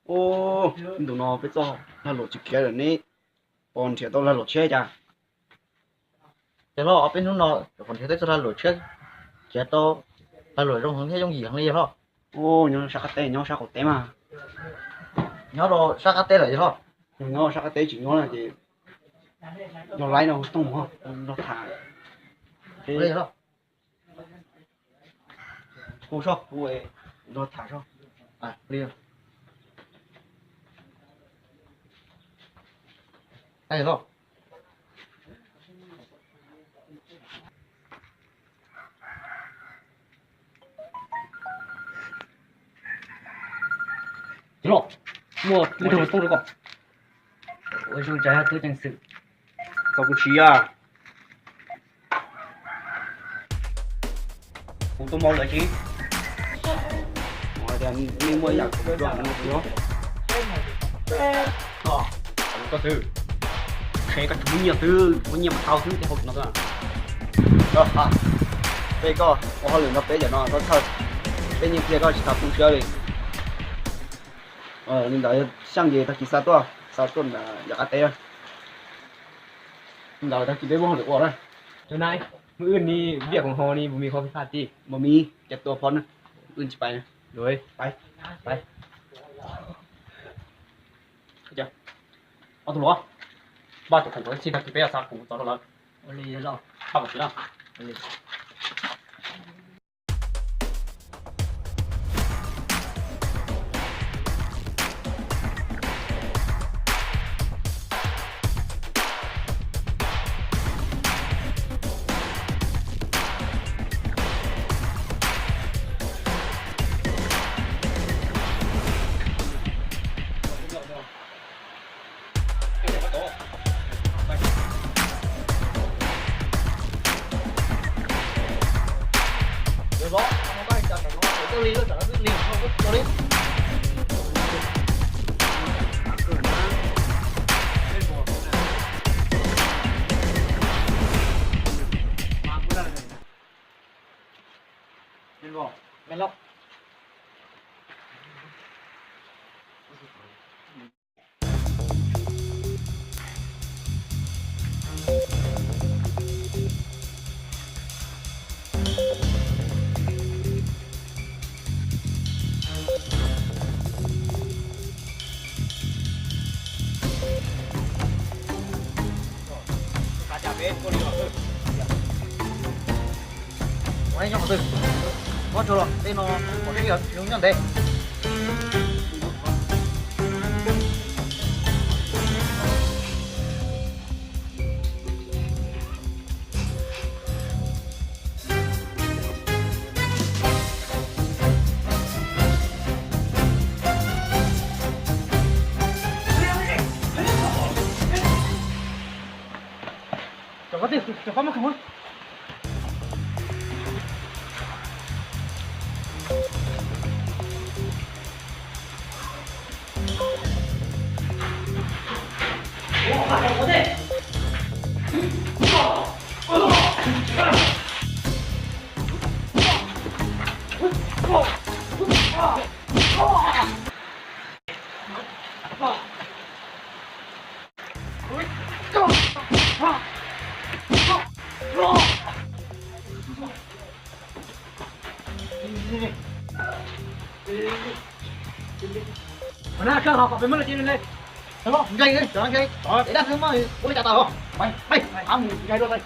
Ub, ntu no peb txoj lag luam tsis khiav lawm ne, pom nrhiav tau lag luam tshiab cas? Ces los peb hnub no pom nrhiav tau txoj lag luam tshiab, khiav tau lag luam zoo heev thiab yooj yim heev li los? Ub, nyob sab qab teb, nyob sab qaum teb mas. Nyob rau sab qab teb lawm los? Nyob sab qab teb tsis nyob ces los laib no toog los tham. Kuv soj kuv los tham soj. Muaj li toog tooj rau kom. Ua zoo tsav tub ceev xwm. Txog kuv tsis a. Kuv tuaj mus lawm tsis. Hais tias nej muaj ib yam kuv dua no kuv. Koj twb, ntshe koj tsis muaj nyiaj xwb, muaj nyiaj mas tau xwb tej hauj lwm no xwb. Peb koj ua hauj lwm no peb cov no txhob txhawj, peb yeej qhia koj tsis tas poob siab li. Li ntawd xyaj ces tag kis xa tuaj, xa tuaj ntawm yam qab teb. Li ntawd tag kis peb muaj hauj lwm ua na. Cov nai, muaj wb ni viaj koom haus ni, npus mis qhov pis pha ti. Npus mis, ces tua phom na, wb tsis pais na. Ob tug luav, npaj tus khoom txog tag kis peb xa khoom txog rau lawv. Npaj kom tsis na. Ua ib nyuag qhov twg, muab tsuag los tej no pom sib yog zoo nyob ntev. Cov koj tej, cov koj muab khoom. Ua na, kawg ho kom peb muab lawv cia li. Nkees, cov nkees, es dab xwb mas ua li cas tau. Peb mus nkees dua tau.